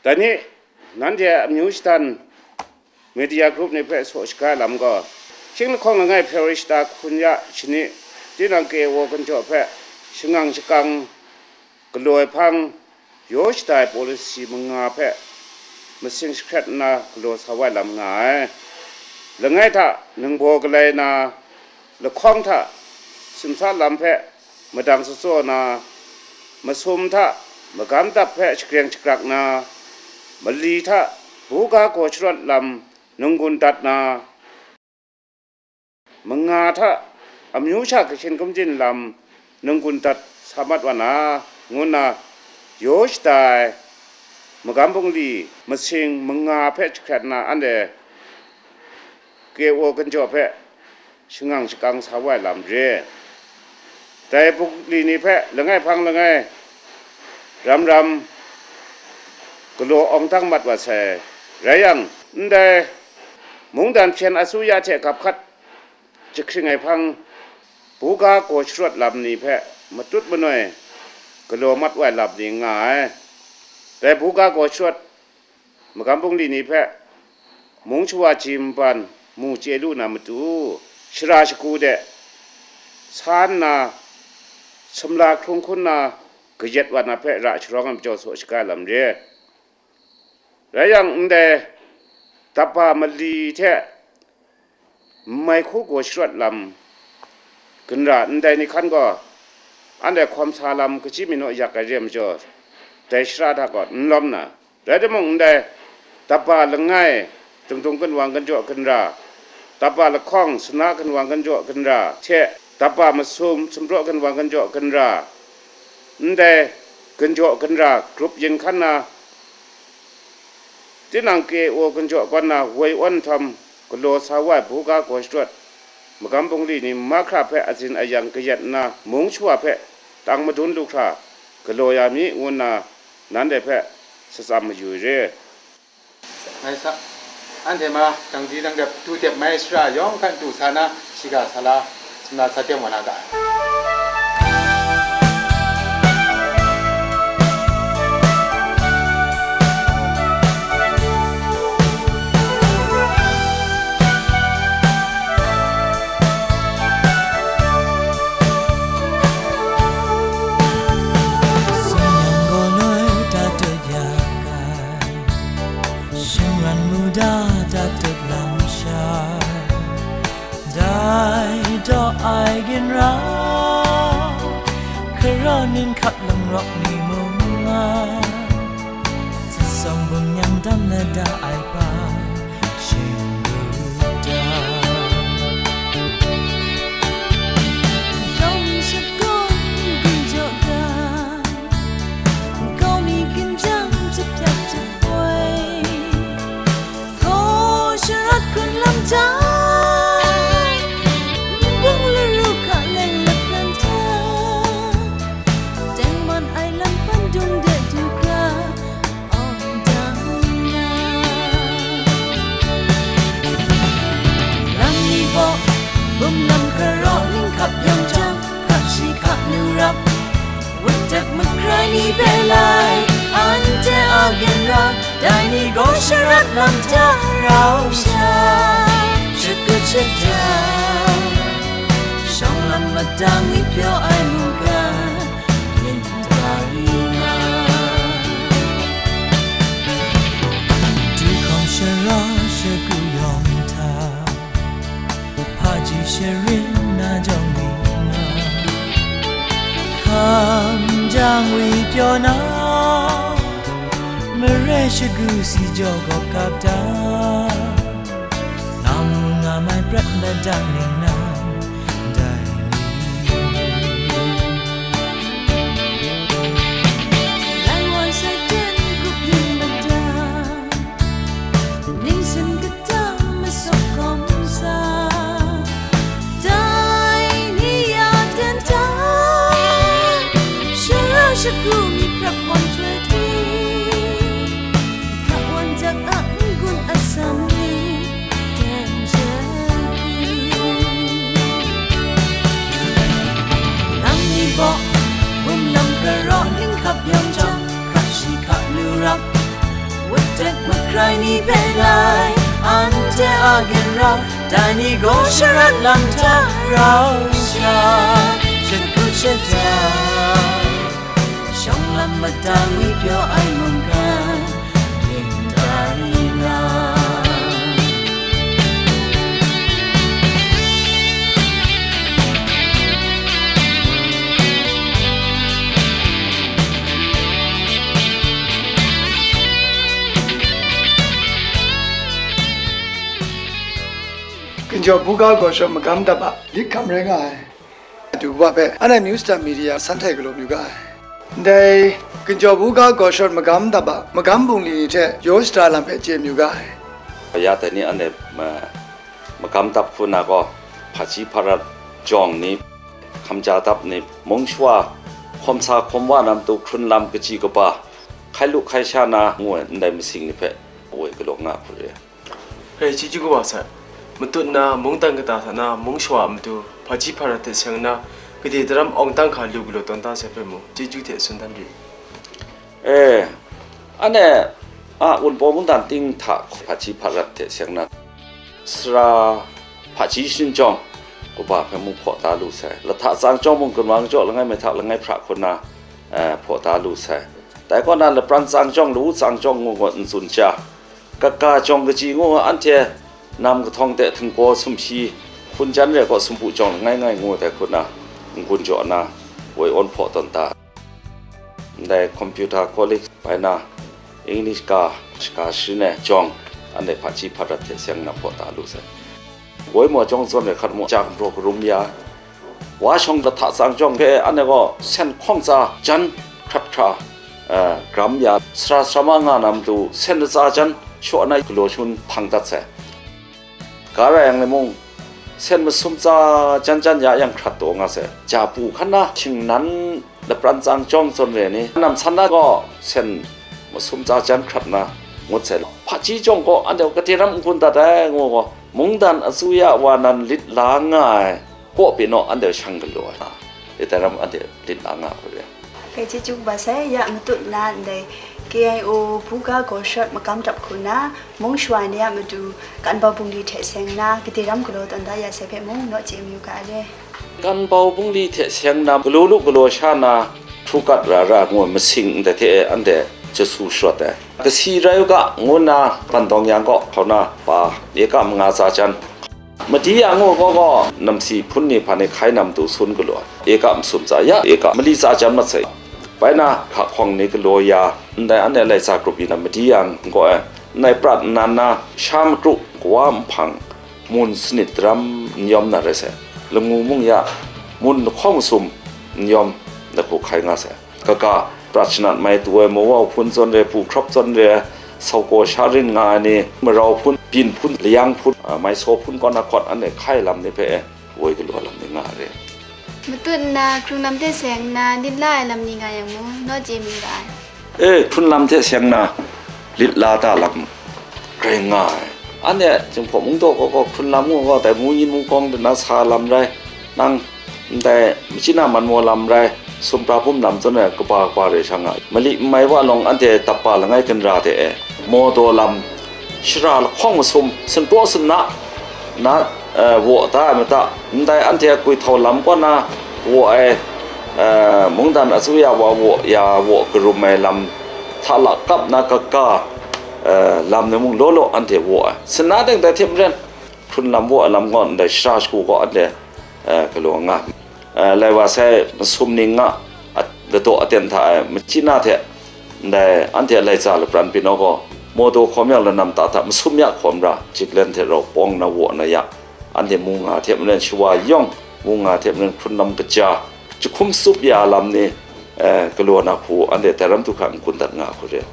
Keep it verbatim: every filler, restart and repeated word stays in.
Dai ni, nanhte a amyu shadan media group ni hpe saw shaga ai lam gaw, Hkying lahkawng langai Hpewri shata hkun ya shani, tinang K O ginjaw hpe shangang shakang galaw ai hpang, yaw shada ai policy manga hpe masing jahkrat nna galaw sa wa ai lam nga ai. Langai hta ningbaw galai na, lahkawng hta simsa lam hpe madang tsatsaw na, masum hta magam dap hpe shagreng shagrak na, mali hta buga gaw sharawt lam nunggun dat na, manga hta amyu sha kahkyin kumjin lam nunggun dat sa mat wa na, ngu nna yaw shada ai magam bungli masing manga hpe jahkrat nna anhte K O ginjaw hpe shangang shakang sa wa ai lam re. Dai bungli ni hpe langai hpang langai ram ram galaw awng dang mat wa sai. Rai yang, ndai mungdan hpyen asuya hte gap hkat jahkring ai hpang, buga gaw sharawt lam ni hpe matut manoi galaw mat wa ai lam ni nga ai. Dai buga gaw sharawt magam bungli ni hpe mung shawa ji nban mu chye lu na matu, shara shagu de sa nna, sumla hkrung hkun na kayat wa na hpe ra sharawng ai majaw saw shaga ai lam re. Rai yang, ndai daba mali hte n mai hku gaw sharawt lam ginra ndai ni hkan gaw, anhte hkawm sa lam kachyi mi naw yak ai re ai majaw, dai shara hta gaw n lawm na, rai timung, ndai daba langai, dungdung ginwang ginjaw ginra, daba lahkawng sana ginwang ginjaw ginra hte daba masum sumpraw ginwang ginjaw ginra, ndai ginjaw ginra grup yin hkan na, tinang K O ginjaw kawn na woi awn nhtawm galaw sa wa ai buga gaw sharawt magam bungli ni mahkra hpe azin ayang kayat nna, mung shawa hpe tang madun lu hkra galaw ya mi, ngu nna nanhte hpe satsam mayu re. Ngai sa, anhte ma, dang di dang dep, tu dep mai shara yawng hkan du sa na, shiga sa la, sumla sa teng wa na ga ai. Sanyang gaw noi tatut ya kai, shingran muda tatut lam sha, dai daw ai ginra, hkaraw ning hkap lang rawk ni mung nga, tsawm bum nyang dam na da ai pa, shing lu da. Kau mi shakut n-gun jaw da, kau mi ginjang jahpyak jahpoi, hkaw sharat hkun lam hta, nbung laru hka leng lap lan hta, tengman ai lam pandung de du hkra, awng dang na. Lam ni baw, bum lam karaw ning hkap yawng jang, hka shi hka nu rap, wut dak makrai ni hpe lai, anhte a ginra, dai ni gaw sharat lam hta rau sha, shakut shada, shawng lam madang ni pyaw ai mungkan, yin tai nga. Duhkawm shara shagu yawng hta, hpaji sharin na jawng ni nga, hkam jang wi pyaw na, mare shagu si jaw gawp kap da, nga mu nga mai prat madat ning nan, dai ni. Lai wa shai ten grup yin madat, ningsin kata masawk hkawm sa, dai ni a ten hta, shara shagu mi hprap wan htoi hte, hka wan jak a n-gun atsam ni, ten jen hku. Tek makrai ni hpe lai, anhte a ginra, dai ni gaw sharat lam hta rau sha, shakut shada, shawng lam mada ngwi pyaw ai mungkan, yin tai na. Ginjaw buga gaw shawt magam dap a lit hkam rai nga ai. Adu wa hpe, anhte New Star Media san hte galaw mayu ga ai. Ndai, ginjaw buga gaw shawt magam dap a magam bungli ni hte yaw shada lam hpe chye mayu ga ai. Ya dai ni anhte ma-, magam dap hku na gaw, hpaji hparat jawng ni, hkamja dap ni, mung shawa, hkawm sa hkawm wa na matu hkrun lam kaji kaba, hkai lu hkai sha na ngu ai ndai masing ni hpe woi galaw nga hku re. Hei, chyeju kaba sai, matut na mungdan kata hta na mung shawa a matu, hpaji hparat hte seng na, gade daram awng tang hka lu galaw tawn da sai hpe mung, chyeju hte tsun dan ri. E, anhte a Wunpawng mungdan ting hta hpaji hparat hte seng na, sara hpaji shinjawng kaba hpe mung hpaw da lu sai, lahta tsang jawng mung gunwang jaw langai mei hta langai hpra hku na, eh, hpaw da lu sai. Dai kaw na lapran tsang jawng, lawu tsang jawng ngu gaw n tsun ja, kaga jawng kaji ngu anhte nam kahtawng de htingkaw sumshi hpun jan re gaw sumpu jawng langai ngai ngu dai hku na n-gun jaw na, woi awn hpaw tawn da. Ndai computer college bai na, English ga shaka sharin ai jawng, anhte hpaji hparat hte seng na hpaw da lu sai. Woi maw jawng zawn re hkat mung, ja gumhpraw karum ya, wa shawng lahta tsang jawng hpe anhte gaw sen hkawng tsa jan hkrat hkra, eh, gram ya, sara sarama nga na matu sen latsa jan shaw na galaw shangun hpang dat sai. Ga rai yang le mung, sen masum tsa jan jan ya yang hkrat taw nga sai. Ja bu hkan na shingnan lapran tsang jawng zawn re ni, nam san na gaw sen masum tsa jan hkrat na ngut sai. Hpaji jawng gaw anhte gade ram n-gun dat ai ngu gaw, mungdan asuya wa nan lit la nga ai kaw pyi naw anhte shang galaw ai. Dai ram anhte lit la nga hku re. Hpe chyeju kaba sai, ya matut na ndai K I O buga gaw shawt magam dap hku na, mung shawa ni a matu, kan bau bungli hte seng na, gade ram galaw tawn da ya sai hpe mung, naw chye mayu ga ai re. Kan bau bungli hte seng na, galaw lu galaw sha na, hkru kat ra ra ngu masing ndai hte anhte jasu sharawt ai. Kasi rai u ga, ngu nna, ban dawng yang kaw, hkau na, pa, eka manga tsa jan, madi ya ngu gaw gaw, namsi hpun ni hpan e hkai na matu sun galaw ai. Eka masum tsa ya, eka mali tsa jan mat sai. Bai na, hka hkawng ni galaw ya, ndai anhte lai tsa grup yin na madi ya n gaw ai. Ndai prat nnan na, sha makru, kawa nhpang, mun sanit daram n yawm na rai sai. Langu mung ya, mun lahkawng masum n yawm, ndai hku hkai nga sai. Kaga, prat shanat mai tu ai mawau hpun zawn re, pu hkrawp zawn re, saukaw sha rin nga ai ni, marau hpun, byin hpun, layang hpun, a, mai saw hpun kaw na hkawt anhte hkai lam ni hpe e, woi galaw lam ni nga re. Matut nna, hkrung lam hte seng nna, lit la ai lam ni nga yang mung, naw chye mayu ra ai. E, hkrun lam hte seng nna, lit la da lam, grai nga ai. Anhte Jinghpaw mungdaw gaw, gaw hkrun lam ngu gaw, dai mu yin mu kawng de na sa lam rai, nang ndai machyi na man maw lam rai, sumra bum lam zawn ai kaba kaba re sha nga ai. Mali n mai wa lawng anhte dap pa langai ginra de e, mawdaw lam, shara lahkawng masum, sinpraw sinna, na, eh, waw da ai mata, ndai anhte gwi htau lam kaw na waw ai, eh, mungdan asuya wa waw ya waw karum ai lam hta lakap na kaga, eh, lam ni mung law law anhte waw ai. Sinna ding dai hte maren, hkrun lam waw ai lam gaw ndai shara shagu gaw anhte, eh, galaw nga. Eh, lai wa sai masum ning a, a, ladaw aten hta e, machyi na hte, ndai anhte a laitsa lapran pyi naw gaw, mawdaw hkawm yang lanam ta hta masum ya hkawm ra, Chiklen hte rau pawng na waw na ya, anhte mu nga hte maren shawa yawng, mu nga hte maren hkrun lam kaja, jahkum tsup ya lam ni, eh, galaw na hku, anhte dai ram du hkra n-gun dat nga hku re.